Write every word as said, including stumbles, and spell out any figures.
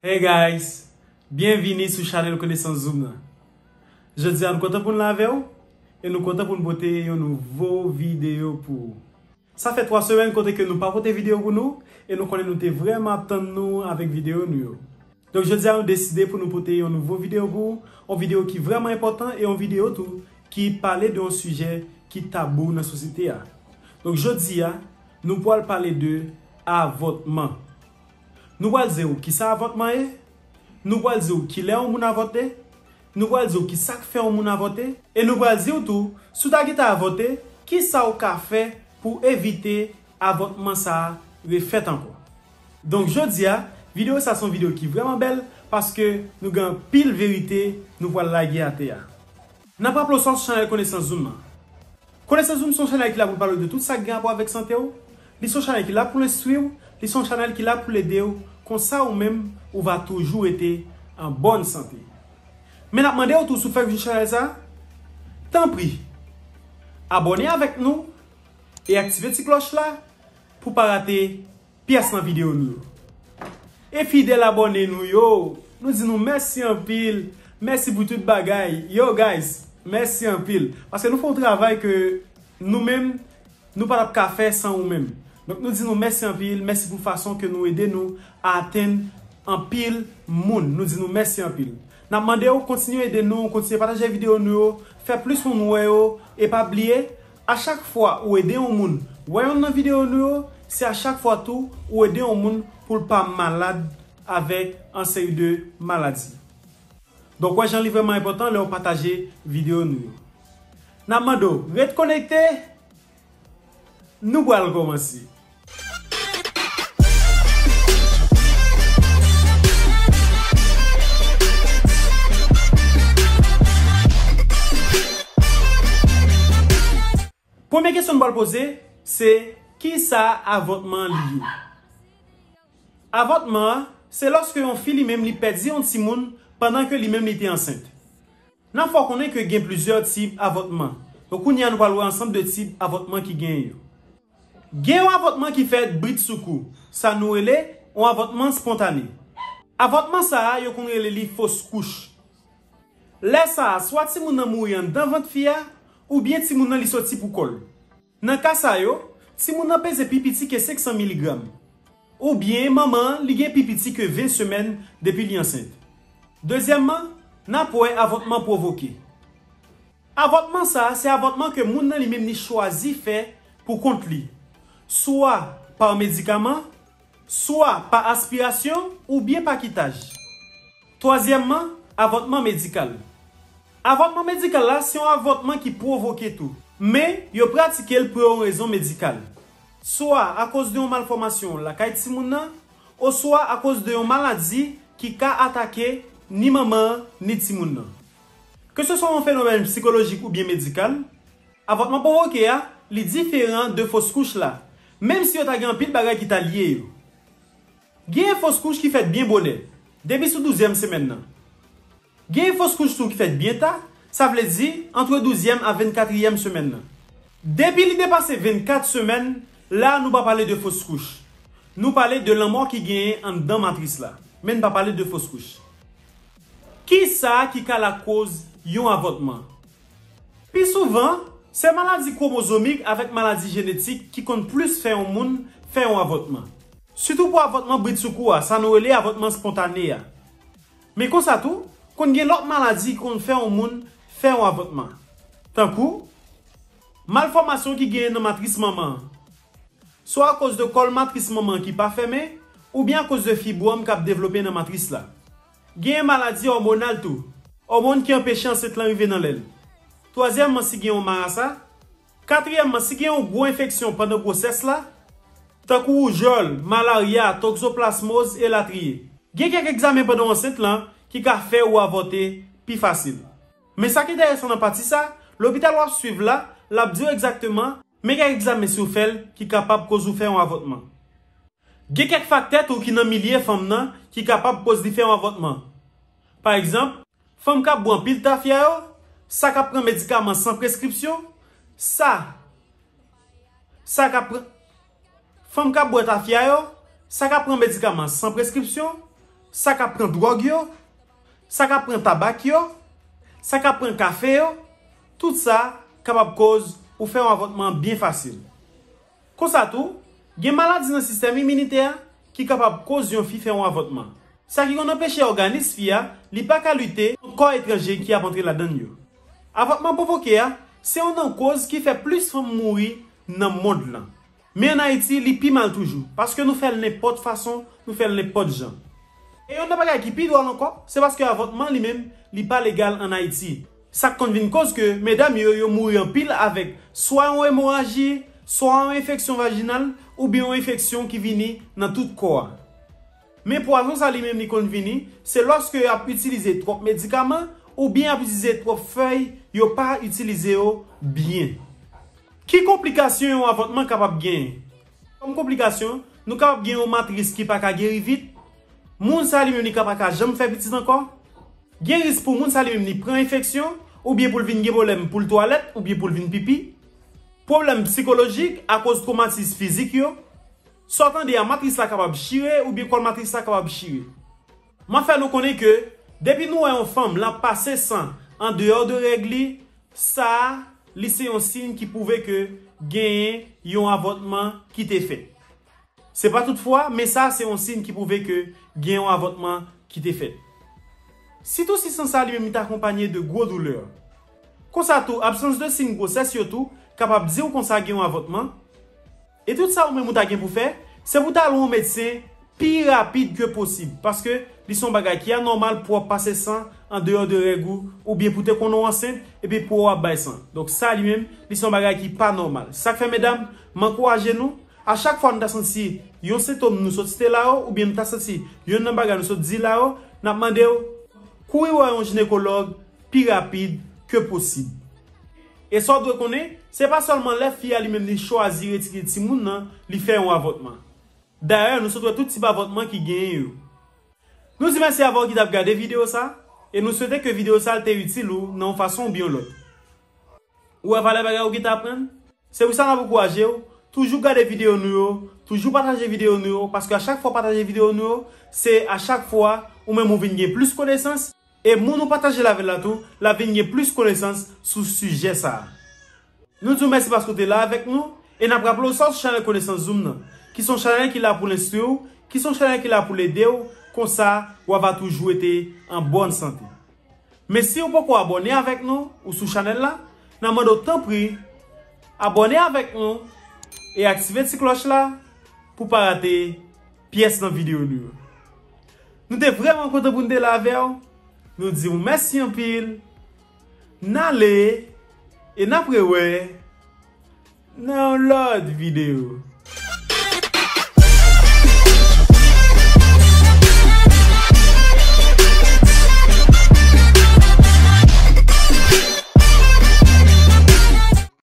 Hey guys, byenvini sou chanèl Konesans Zoom nan. Jodi a nou kontan pou n la avè w e nou kontan pou n pote yon nouvo videyo pou ou. Sa fè twa semèn kote ke nou pa pote videyo pou nou e nou konnen nou te vrèman ap tann nou avèk videyo nou yo. Donk jodi a nou deside pou nou pote yon nouvo videyo pou ou, yon videyo ki vrèman enpòtan e yon videyo tou ki pale de yon sijè ki tabou nan sosyete a. Donk jodi a, nou pral pale de avòtman. Nou pral di w kisa avòtman ye, nou pral di w kilè yon moun avòte, nou pral di w kisa k fè yon moun avòte, e nou pral di w tou, si w ta gentan avòte, kisa w ka fè pou evite avòtman sa a refèt ankò. Donk jodi a, videyo sa se yon videyo ki vrèman bèl, paske nou gen anpil verite nou pral lage atè a. N ap raple w sa sou chanèl Konesans Zoom nan. Konesans Zoom se yon chanèl ki la pou l pale w de tout sa k gen rapò avèk sante w. Li se yon chanèl ki la pou l enstwi w, li se yon chanèl ki la pou l ede w, konsa ou menm, ou va toujou rete an bòn sante. Men n ap mande w tou, si w fèk jwenn chanèl sa, tanpri, abòne avèk nou e aktive ti klòch la pou w pa rate pyès nan videyo nou yo. E fidèl abòne nou yo, nou di nou mèsi anpil. Mèsi pou tout bagay. Yo, guys, mèsi anpil. Paske nou fè yon travay ke nou menm, nou pa t ap ka fè san ou menm. Donk, nou di nou mèsi anpil. Mèsi pou fason ke nou ede nou atenn anpil moun. Nou di nou mèsi anpil. N ap mande w kontinye ede nou, kontinye pataje videyo nou yo, fè plis moun wè yo, e pa bliye, a chak fwa ou ede yon moun wè youn nan videyo nou yo, se a chak fwa tou ou ede yon moun pou l pa malad avèk an seri de maladi. Donk, wè jan li vrèman enpòtan lè w pataje videyo nou yo. N ap mande w ret konekte, nou pral kòmanse. Premye kesyon nou pral poze, se kisa avòtman li ye? Avòtman an, se lòske yon fi li menm li pèdi yon timoun pandan ke li menm li te ansent. N ap fè w konnen ke gen plizyè tip avòtman. Donk, kounye a nou pral wè ansanm de tip avòtman ki genyen yo. Gen yon avòtman ki fèt bridsoukou, sa nou rele yon avòtman spontane. Avòtman sa a, yo konn rele li fos kouch. Lè sa a, swa timoun nan mouri anndan vant fi a, oubyen timoun nan li soti pou kò l. Nan ka sa yo, timoun nan peze pi piti ke senk san miligram. Oubyen manman an, li gen pi piti ke ven semèn depi li ansent. Dezyèmman, n ap wè avòtman pwovoke. Avòtman sa a, se avòtman ke moun nan li menm li chwazi fè pou kont li, swa pa medikaman, swa pa aspirasyon oubyen pa kitaj. Twazyèmman, avòtman medikal. Avòtman medikal la se yon avòtman ki pwovoke tou, men yo pratike l pou yon rezon medikal. Swa akoz de yon malfòmasyon lakay timoun nan, oswa akoz de yon maladi ki ka atake ni manman an, ni timoun nan. Keseswa yon fenomèn sikolojik oubyen medikal, avòtman pwovoke a, li diferan de fos kouch la, menm si yo ta gen anpil bagay ki ta lye yo. Genyen fos kouch ki fèt byen bonè, depi sou douzyèm semèn nan. Genyen fos kouch tou ki fèt byen ta, sa vle di antre douzyèm a vennkatriyèm semèn nan. Depi li depase vennkat semèn, la a nou pa pale de fos kouch. Nou pale de lanmò ki genyen anndan matris la, men n pa pale de fos kouch. Kisa ki ka lakoz yon avòtman? Pi souvan, se maladi kwomozomik avèk maladi jenetik ki konn plis fè yon moun fè yon avòtman. Sitou pou avòtman bridsoukou a, sa nou rele avòtman spontane a. Men konsa tou, konn gen lòt maladi ki konn fè yon moun fè yon avòtman. Tankou, malfòmasyon ki genyen nan matris manman an, swa akoz de kòl matris manman an ki pa fèmen, oubyen akoz de fibwòm k ap devlope nan matris la. Genyen maladi òmonal tou, òmòn ki anpeche ansent lan rive nan lè l. Twazyèmman, si gen yon marasa. Katriyèmman, si gen yon gwo enfeksyon pandan gwosès la, tankou woujòl, malarya, tokzoplasmoz, elatriye. Gen kèk egzamen pandan w ansent lan ki ka fè ou avòte pi fasil. Men sa ki enteresan nan pati sa, lopital w ap swiv la, l ap di w egzakteman men kèk egzamen si w fè l ki kapab koz ou fè yon avòtman. Gen kèk faktè tou ki nan milye fanm nan ki kapab koz li fè yon avòtman. Pa egzanp, fanm k ap bwè anpil tafya yo, sa k ap pran medikaman san preskripsyon, sa, sa k ap pran, fanm k ap bwè tafya yo, sa k ap pran medikaman san preskripsyon, Sa k ap pran dwòg yo, sa k ap pran tabak yo, sa k ap pran kafe yo, tout sa kapab koz ou fè yon avòtman byen fasil. Konsa tou, gen maladi nan sistèm iminitè a ki kapab koz yon fi fè yon avòtman. Sa ki konn anpeche òganis fi a, li pa ka lite kont kò etranje ki ap antre ladan l yo. Avòtman pwovoke a, se youn nan koz ki fè plis fanm mouri nan mond lan. Men ann Ayiti, li pi mal toujou, paske nou fè l nenpòt fason, nou fè l nenpòt jan. E youn nan bagay ki pi dwòl ankò, se paske avòtman li menm, li pa legal ann Ayiti. Sa k konn vin koz ke medam yo, yo mouri anpil avèk swa yon emoraji, swa yon enfeksyon vajinal, oubyen yon enfeksyon ki vini nan tout kò a. Men pwazon sa li menm li konn vini, se lòske y ap itilize twòp medikaman, oubyen y ap itilize twòp fèy, yo pa itilize yo byen. Ki konplikasyon yon avòtman kapab genyen? Kòm konplikasyon, nou kapab gen yon matris ki pa ka geri vit. Moun sa li menm li ka pa ka janm fè pitit ankò. Gen risk pou moun sa li menm li pran enfeksyon, oubyen pou l vin gen pwoblèm pou l twalèt, oubyen pou l vin pipi. Pwoblèm sikolojik akoz twomatis fizik yo. Sa w tande a, matris la kapab chire, oubyen kòl matris la kapab chire. M ap fè nou konnen ke depi nou wè yon fanm l ap pase san andeyò de règ li, sa a, li se yon siy ki pwouve ke genyen yon avòtman ki te fèt. Se pa tout fwa, men sa a se yon siy ki pwouve ke gen yon avòtman ki te fèt. Sitou si san sa a li menm li t akonpanye de gwo doulè. Konsa tou, absans de siy gwosès yo tou kapab di w konsa gen yon avòtman. E tout sa ou menm ou ta gen pou fè, se pou w ta al wè yon medsen pi rapid ke posib, paske li se yon bagay ki anòmal pou w ap pase san andeyò de règ ou, oubyen pou w te konnen w ansent, epi pou w ap bay san. Donk sa li menm, li se yon bagay ki pa nòmal. Sa k fè, medam, m ankouraje nou, a chak fwa nou ta santi yon sentòm nou sot site la yo, oubyen nou ta santi youn nan bagay nou sot di la yo, n ap mande w, kouri wè yon jinekològ pi rapid ke posib. E sa w dwe konnen, se pa sèlman lè fi a li menm li chwazi retire timoun nan, li fè yon avòtman. Dayè, nou sot wè tout tip avòtman ki genyen yo. Nou di mèsi avè w ki t ap gade videyo sa, e nou swete ke videyo sa te itil ou nan yon fason oubyen yon lòt. Ou wè valè bagay ou gentan aprann? Se pou sa n ap ankouraje w, toujou gade videyo nou yo, toujou pataje videyo nou yo, paske a chak fwa w pataje videyo nou yo, se a chak fwa ou menm ou vin gen plis konesans, e moun ou pataje l avè l la tou, l ap vin gen plis konesans sou sijè sa a. Nou di w mèsi paske w te la avèk nou, e n ap raple w sa w sou chanèl Konesans Zoom nan, ki se yon chanèl ki la pou l enstwi w, ki se yon chanèl ki la pou l ede w, konsa w ava toujou rete an bòn sante. Men si w poko abòne avèk nou, ou sou chanèl la, n ap mande w tanpri, abòne avèk nou e aktive ti klòch la pou w pa rate pyès nan videyo nou yo. Nou te vrèman kontan pou n te la avè w. Nou di w mèsi anpil. N ale e n ap rewè nan yon lòt videyo.